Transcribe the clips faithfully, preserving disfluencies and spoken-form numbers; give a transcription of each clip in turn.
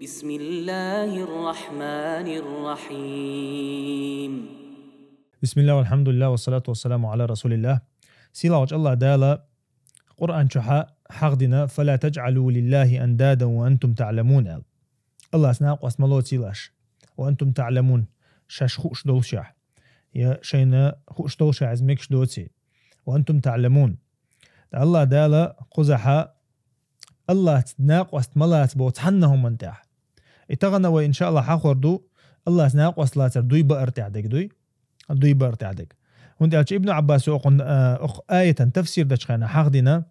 بسم الله الرحمن الرحيم. بسم الله والحمد لله والصلاة والسلام على رسول الله. Сийлахьчу Аллахь Дала Къуръан чу хьа-, хьахдина: «فلا تجعلوا لله أندادا وأنتم تعلمون», аьлла. Аллахьца накъост ма лоцийла аш. «وأنتم تعلمون», шаьш хууш долушехь. Я шайна хууш долушехь иза мегаш доций. «وأنتم تعلمون». Аллахь Дала кхузахьа Аллахьца накъост ма лаца боху цхьанна хӀуманна тӀехь. И тахана вай, иншааллахь, хьахор ду, Аллахьца накъост лацар дуй баар тӀехь дерг дуй? Дуй баар тӀехь дерг. ХӀунда аьлча Ибн Ӏаббаса окхун, а, окх аятан тафсир дечу хенахь хьахдина,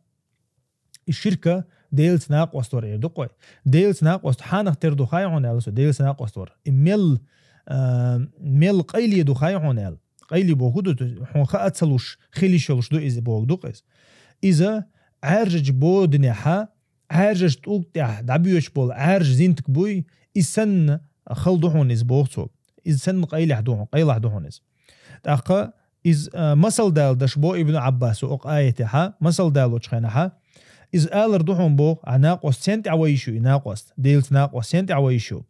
и ширка Делаца накъост вар эр ду-кх вай. Делаца накъост хьанах тера ду хай хьуна аьлла со, Делаца накъост вар. И мел, а, мел къайле ду хай хьуна аьлла. Къайле боху ду, хьуна хаа ца луш, хила йиш йолуш ду иза боху ду-кх иза. Иза Ӏаьржачу бодинехьа, Ӏаьржачу тӀулг тӀехь дӀабоьдуш болу Ӏаьржа зинтак буй, и санна хала ду хьуна иза боху цо. Иза санна къайлехь ду хьуна, къайлахь ду хьуна иза. ТӀаккха иза, а, масал дала даш бо Ибн Ӏаббаса окх аятехьа, масал далочу хенахьа, иза алар ду хьуна боху, а накъост сен тӀехь вай йиш ю и накъост, Делаца накъост сен тӀехь вай йиш ю?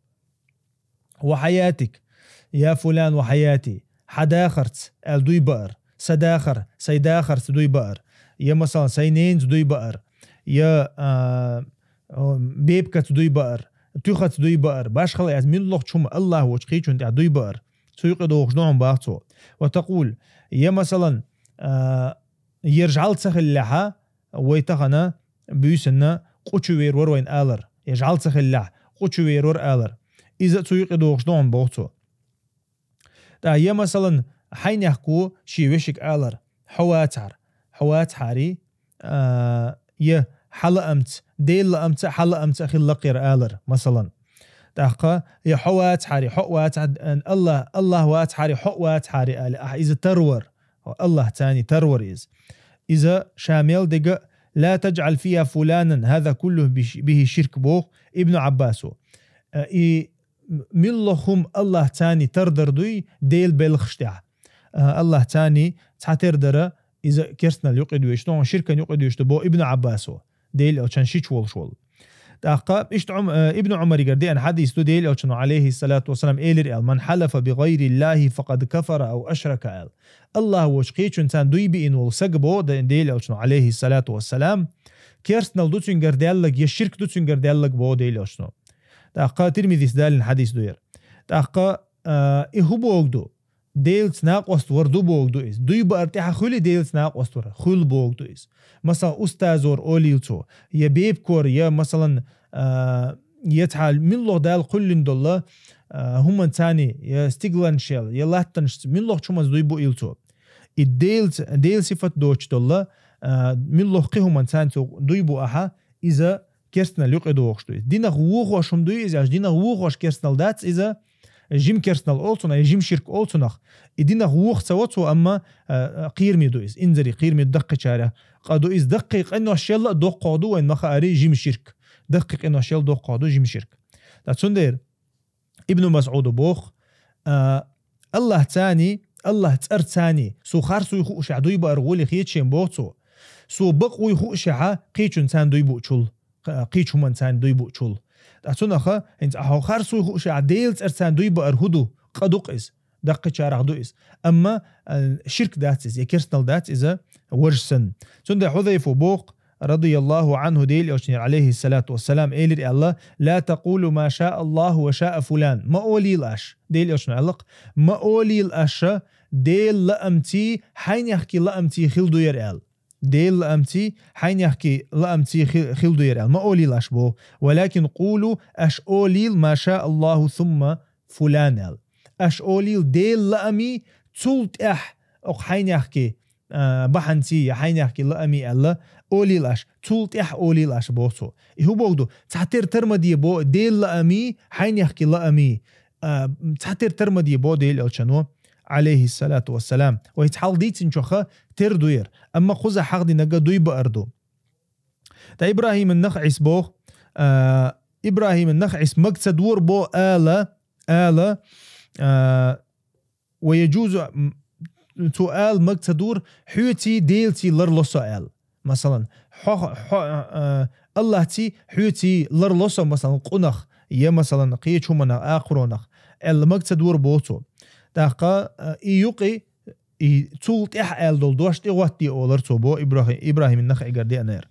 «وحياتك يا فلان وحياتي», хьан дахарца аьлла дуй баар, сан дахар, сайн дахарца дуй баар, я, масалан, сайн ненца дуй баар, я, а, о, бепкаца дуй баар, туьхаца дуй баар, башхала яц муьлххачу хӀума Аллахь волчу кхечунна тӀехь дуй баар. Цу юкъа дохуш ду хьуна бах цо. «وتقول», я, масалан, а, ера жӀаьла ца хиллехьа, вай тахана буьйсанна къу чу вер вара вайна алар, я жӀаьла ца хиллехь, къу чу вер вара алар. Иза цу юкъа дохуш ду хьуна боху цо. ТӀаккха я, масалан, хьайнехко шен вешиг алар: «Хьо вацахьара, хьо вацахьарий», а, я «Хьан лаамца, Делан лаамца а, хьан лаамца а хила лакхера», алар, масалан. ТӀаккха я «Хьо вацахьарий, хьо а вацахьара», Аллахь, Аллахь вацахьарий, хьо а вацахьарий али, ахь иза тарвар. Аллахьцаний тарвар иза. Иза ша мел дега: «لا تجعل فيها فلانا هذا كله بش-، به شرك», боху Ибн Ӏаббасо. А, и муьлхха хӀума Аллахьцаний тардар дуй Делан белхаш тӀехь. А, Аллахьцаний цхьатера дара, иза керстанал юкъа доьшуш ду, ширкан юкъа доьшуш ду бо Ибн Ӏаббасо, Делан элчан шича волуш волу. ТӀаккха иштта Ӏум-, э, Ибн Ӏумаригара деана хьадис ду, Делан элчано, алейхиссалату вассалам, элира аьлла: «من حلف بغير الله فقد كفر أو أشرك», аьлла. Аллахь волчу кхечунна дуй биина волу сага бо Де-, Делан элчано, алейхиссалату вассалам, керстанал ду цуьнгара даьллаг, я ширк ду цуьнгара даьллаг бо Делан элчано. ТӀаккха Тирмизис далина хьадис ду яра. ТӀаккха, э, и хӀун богу ду? Делаца накъост вар ду богу ду иза. Дуй баар тӀехьа хуьли Делаца накъост вар? Хуьлу богу ду иза. Масалан, устазор олийла цо, я бепкор, я, масалан, а, я цхьа муьлхха Дала кхоьллина долла, а, хӀуманцаний, я стигланашел, я латтанашца, муьлххачу хӀуманца дуй буийла цо. И Делаца, Делан сифат доцуш долла, а, муьлхха кхин хӀуманцаний цо дуй бу ахьа, иза керстанал юкъа дохуш ду иза. Динах вохош хӀума дуй иза, аьлча динах вохош керстанал дац иза, жима керстанал олу цунах, я жима ширк олу цунах. И динах воха ца во цо, амма, а, а, кхераме ду иза. Инзаре кхераме ду даккхийчарех. Къа ду иза даккхий къиношел а доккхагӀа ду, вайн ма хаарий, жима ширк. Даккхий къиношел доккхагӀа ду жима ширк. Ткъа цундела Ибн МасӀуда боху, а, Аллахьцаний, Аллахь цӀарцаний, цо харц вуй хуушехь дуй баар гӀоле хета шен боху цо. Цо бакъ вуй хуушехьа кхечунцаний дуй буучул, кхечу хӀуманцаний дуй буучул. Ткъа цунаха, хӀинца ахьа харц вуй хуушехьа Делан цӀарцаний дуй баар хӀун ду? Къа ду-кх иза. Даккхийчарах ду иза. Амма, а, ширк дац иза, я керстанал дац иза, важа санна. Цундела Хьузайфа боху, радияллаху Ӏанху, Делан элчанера, алейхиссалату вассалам, элира аьлла: «لا تقولوا ما شاء الله وشاء فلان». Ма олийла аш, Делан элчано аьлла-кх, ма олийла аша, Делан лаамций, хьайнехкий лаамций хила ду яра аьлла. Делан лаамций, хьайнехкий лаамций хи-, хила ду яра аьлла. Ма олийла аш боху. «ولكن قولوا», аш олийла, «ما شاء الله ثم فلان» аьлла. Аш олийла Делан лаамий, цул тӀаьхьа окху хьайнехкий, а, бахьанций, я хьайнехкий лаамий аьлла, олийла аш, цул тӀаьхьа олийла аш боху цо. И хӀун богу ду? Цхьатера тара ма де бо Делан лаамий, хьайнехкий лаамий, а, цхьатера тара ма де бо Делан элчано, алейхиссалату вассалам. Вай цхьалха дийцинчуха тера ду яра, амма кхуза хьахдинарг дуй баар ду. Ткъа Ибрахим ан-Нахаис боху, а, Ибрахим ан-Нахаис мага ца дора бо ала, ала, а, «ويجوز», м, цо ала мага ца дора, хьоьций, Делаций ларло со аьлла. Масалан, хьо, хьо, а, Аллахьций, хьоьций ларло со, масалан, къунах, я, масалан, кхечу хӀуманах, акхаронах, аьлла мага ца дора боху цо. ТӀаккха, а, и юкъе, и цул тӀаьхьа аьлла долу дош тӀе гӀоттаде олура цо боху Ибрахи-, Ибрахимин Нахаигара деанера.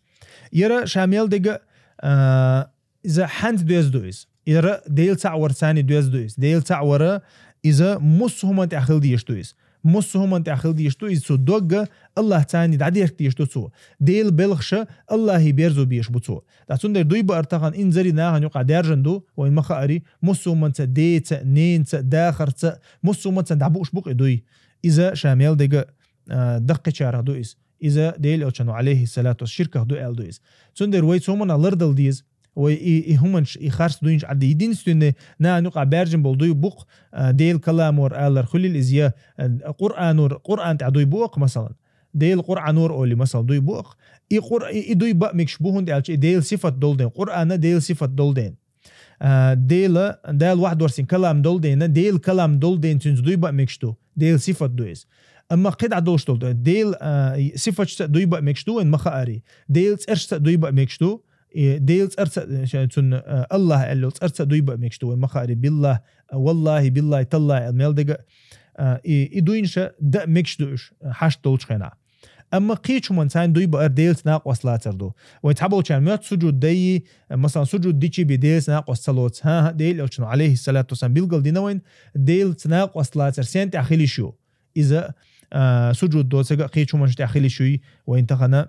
Яра ша мел дега, а, иза хьанца доьзна ду иза? Яра Дела цхьаъ варца доьзна ду иза. Дела цхьаъ вара иза муссу хӀуманна тӀехь хила дезаш ду иза. Муссу хӀуманна тӀехь хила дезаш ду иза, цу догга Аллахьца дӀадерг дезаш ду цо. Дела белхаша Аллахье берзо безаш бу цо. Ткъа цундела дуй баар тахана инзаре нахана юкъахь даьржина ду, вайн ма хаари, муссу хӀуманца, деца, ненца, дахарца, муссу хӀуманца дӀабууш бу-кх и дуй. Иза ша мел дега, а, даккхийчарах ду иза. Иза Дела Элчано, алейхиссалату вассалам, ширках ду аьлла ду иза. Цундела вай цу хӀуманах лардала деза. Вай и, и хӀуманаш, и харц дуйнаш Ӏадда. Единственный, нахана юкъахь баьржина болу дуй бу-кх, а, Дела каламора алар хуьлийла иза, я, а, Къуръанора, Къуръан тӀехь дуй бу-кх, масалан. Дела Къуръанора олий, масалан, дуй бу-кх. И Къур-, и, и дуй баа мегаш бу, хӀунда аьлча и Дела сифат долу ден. Къуръана Дела сифат долу ден. А, Дела, Дала вахьдорсийн калам долу дена, Дела калам долу ден цуьнца дуй баа мегаш ду. Дела сифат ду иза. Амма кхидӀа долуш долу, Дела, а, сифаташца дуй баа мегаш ду, вайн ма хаари. Дела цӀерашца дуй баа мегаш ду, и Дела цӀарца, э, цунна, э, Аллахь аьлла йолу цӀарца дуй баа мегаш ду, вайн ма хаари, биллахь, э, валлахьи, биллахьи, таллахьи аьлла мел дега, э, и, и дуйнаша даа мегаш ду уьш, э, хьашт долчу хенахь. Амма кхечу хӀуманца дуй баар Делаца накъост лацар ду. Вайн цхьаболчарна моьтту сужуд дайи, э, масалан, сужуд дичи бен Делаца накъост ца лоцу. ХӀан-хӀа, Дела Элчано, алейхиссалату вассалам, билгал дина вайн, Делаца накъост лацар сен тӀехь хила йиш ю? Иза, а, сужуд доцург а кхечу хӀуманаш тӀехь хила йиш юй вайн тахана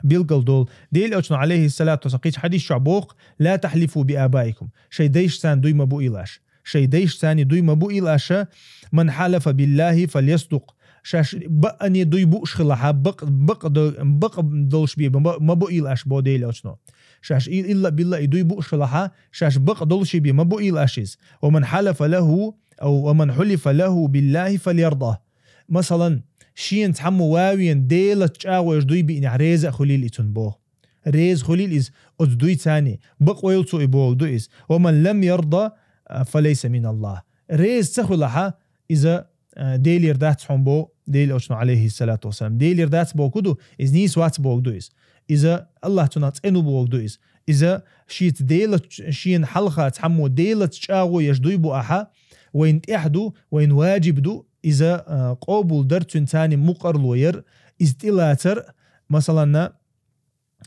билгал долу. Дела Элчано, алейхиссалату вассалам, кхечу хьадис чохь боху: «Ла тахлифу би абаикум». Шайн дайшца дуй ма буийла аша. Шайн дайшца дуй ма буийла аша. «Ман хьалафа биллахи фальясдукъ». Шаьш баъане дуй бууш хилахьа, бакъ-, бакъ-, бакъ долуш бен ма, ма буийла аша, боху Дела Элчано. Шаьш и-, илла-билла и дуй бууш хилахьа, шаьш бакъ долуш бен ма буийла аша иза. «Ва ман хьалафа лаху, ав ва ман хьулифа лаху биллахи фальярда». Масалан, шена цхьаммо ван вена Делаца чӀагӀо еш дуй биънехь, реза а хуьлийла и цунна, боху. Реза хуьлийла иза оцу дуйца, бакъ войла цо и бохург ду иза. «Ва ман лам ярда, а, фалайса мин Аллах». Реза ца хуьлахьа, иза, а, Делера дац хьуна, боху Дела Элчано, алейхиссалату вассалам. Делера дац бохург ду, иза нийса вац бохург ду иза. Иза Аллах цунах цӀена ву бохург ду иза. Иза шеца Дела, шена хьалха цхьаммо Делаца чӀагӀо еш дуй бу ахьа, вайн тӀехь ду, вайн ваджиб ду, иза, а, къобул дар, цуьнца мукъарло яр, иза тӀелацар, масалан,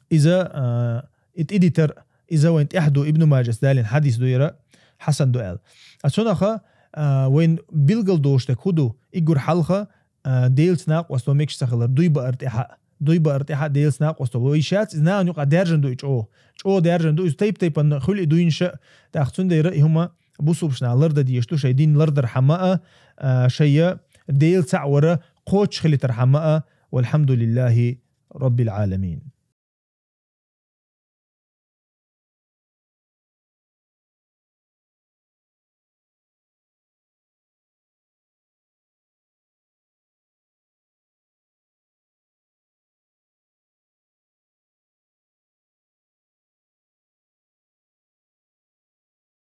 иза, а, и тӀедитар, иза вайн тӀехь ду, Ибн Маджас далийна хьадис ду яра, хьасан ду аьлла. А цунаха, а, вайн билгал долуш дерг хӀун ду, и гур хьалха, а, Делаца накъост ло мегаш ца хилар, дуй баар тӀехьа, дуй баар тӀехьа Делаца накъост ло. Вай шаьц иза нахана юкъахь даьржина ду и чӀогӀа. ЧӀогӀа даьржина ду иза, тайп-тайпана хуьлу и дуйнаша, тӀаккха цундела и хӀума бусулбанаш лардан дезаш ду, шайн дин лардархьама а, а, шайн Дела цхьаъ вара кхочуш хилийтархьама а. Валхьамдулиллахи Раббил Ӏаламин.